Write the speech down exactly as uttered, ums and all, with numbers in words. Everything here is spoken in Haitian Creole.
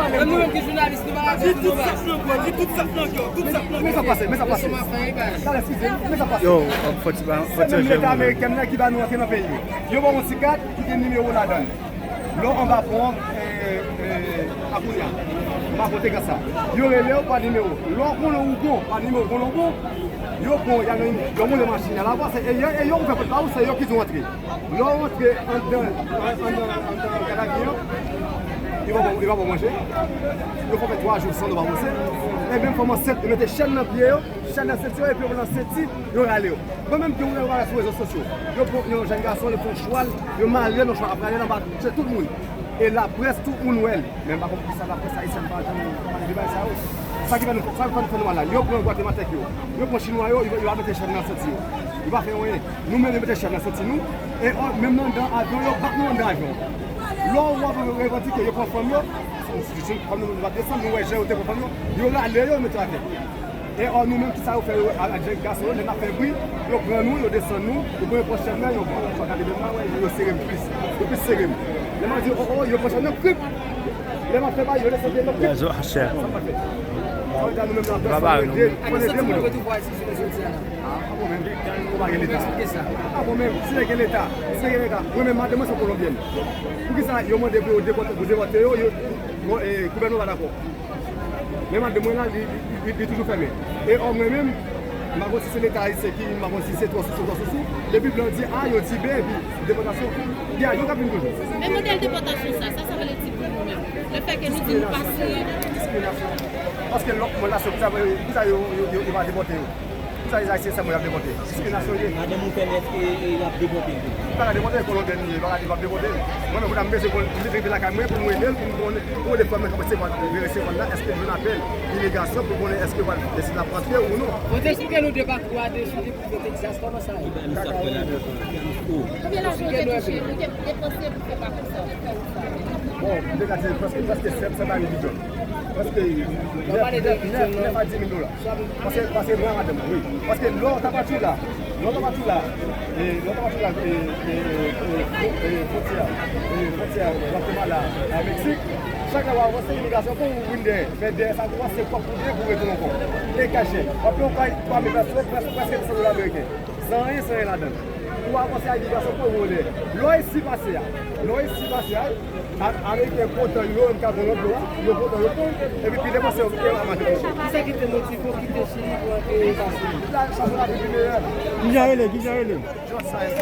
Menm nou menm ki jounalis, nou pa ka di tout sa k nan kò, di tout sa k nan kè w, tout sa k nan kè w. Men sa pase, men sa pase. Talè, eskize m, men sa pase. Yo, fò ti ba, fò ti menm Leta amerikèn nan ki ba nou antre nan peyi yo. Yo ba w yon ti kat ki gen nimewo ladan l. Lè w anba pon, e, e, Akounya, m pa konte gad sa. Yo rele w pa nimewo. Lè w konnen ou bon, pa nimewo, konnen ou bon, yo pran w, y al nan, yo moule machin nan lavwa, se, e yo, e yo ouvè pòt ba ou, se yo ki di w antre. Lè w antre anndan, anndan, anndan gad a vi an, yo pa ba w, yo pa ba w manje. Yo fè w fè twa jou san w pa panse. E menm fanm ansent, yo mete chèn nan pye yo, chèn nan senti yo, epi yo pran senti, yo rale yo. Mwen menm, gen yon bagay sou rezo sosyo. Yo pran yon jèn gason, yo pran yon chwal, yo mare l nan chwal, ap rale l anba je tout moun. E laprès, tout moun wè l. Men m pa konprann poukisa laprès ayisyèn pa janm pale de bagay sa yo. Sa ki fè nou, sa ki fè nou fè nou mal la. Yo pran gwatemaltèk yo. Yo pran chinwa yo, yo, yo pa mete chèn nan senti yo. Yo pa fè anyen. Nou menm, yo mete chèn nan senti nou. E, o, menm nan, anndan avyon, yo bat nou anndan avyon. Lè w ap revandike, yo pran fanm yo. Fanm nou, nou pa desann, nou wè jan yo te pran fanm yo. Yo rale yo, yo mete yo atè. E o nou menm, kisa yo fè yo a, a jèn gason yo, lè n ap fè bri, yo pran nou, yo desann nou, yo pran yo pran chèn nan, yo pran, yo pran gade menm mwen, yo sere m plis, yo plis sere m. Lè m ap di, o, o, yo pran chèn nan, krip! Lè m ap fè bagay, yo desann pye nan, krip! Sa m pa fè. Sa vle di a nou menm nan pèsonn nou ede, nou ede moun yo. A, a bon menm, ou pa gen Leta. A bon menm, si gen Leta, si gen Leta, mwen menm madanm mwen se yon Kolonbyèn. Poukisa yo mande pou yo depòte, pou depòte yo, yo, bon, e, gouvènman pa dakò. Men madanm mwen la, li, li, li, li toujou fèmen. E o mwen menm, m pa konn si se Leta ayisyen ki, m pa konn si se twò sousou, twò sousou. Depi blan di A, yo di B, epi depòtasyon. Gen ajan k ap vin toujou. Men modèl depòtasyon sa, sa, sa vle di pou nou menm? Lefètke nou di nou pa siyen. Diskriminasyon. Paske lòt moun la, se pou sa, pou sa yo, yo, yo, yo pa depòte yo. Pou sa, Ayisyen sèlman y ap depòte. Diskriminasyon ye. Madanm ou fèmen, èske, e, y ap depòte l tou? Li pa ka depòte, Kolonbyèn li ye, li pa ka, li p ap depòte. Mwen menm, pou ta m bezwen pou li vin lakay mwen, pou mwen ede l, pou m konnen, pou ede fanm nan, kòman se, kòman vire se fanm nan, èske l jwenn apèl imigrasyon pou konnen èske l ap rantre ou non. Bon, te eksplike nou de pakou a de Chili pou rive Texas, kòman sa ye? Konbyen lajan ou te touche, ou te depanse pou fè pakou sa? Bon, m te ka di prèske, prèske sèt san mil dòla. Prèske nèf, nèf, nèf a di mil dola. Paske, paske mwen a madanm mwen, wi. Paske lè w t ap pati la, lè w t ap pati la, e, lè w t ap pati la, e, e, e, e, fwontyè a, e, fwontyè a, Gwatemala a Meksik, chak lè w avanse imigrasyon, pou w vin dèyè, men dèyè sa, pou w pase kòb pou dèyè, pou w retounen ankò. E kache, w ap peye yon kay twa mil pèso, prèske, prèske de san dola ameriken. San anyen, san anyen ladan l. Ou avanse a imigrasyon pou w wole. Lè w isi pase a, lè w isi pase a, a, Ameriken kontan yo, yo menm ka pran lòt bò a, yo kontan yo pran, epi pi depanse yo kite yo avanse. Kisa ki te motive w kite Chili pou antre Etazini? La, chans lavi pi meyè. Kijan rele? Kijan rele? George Saez.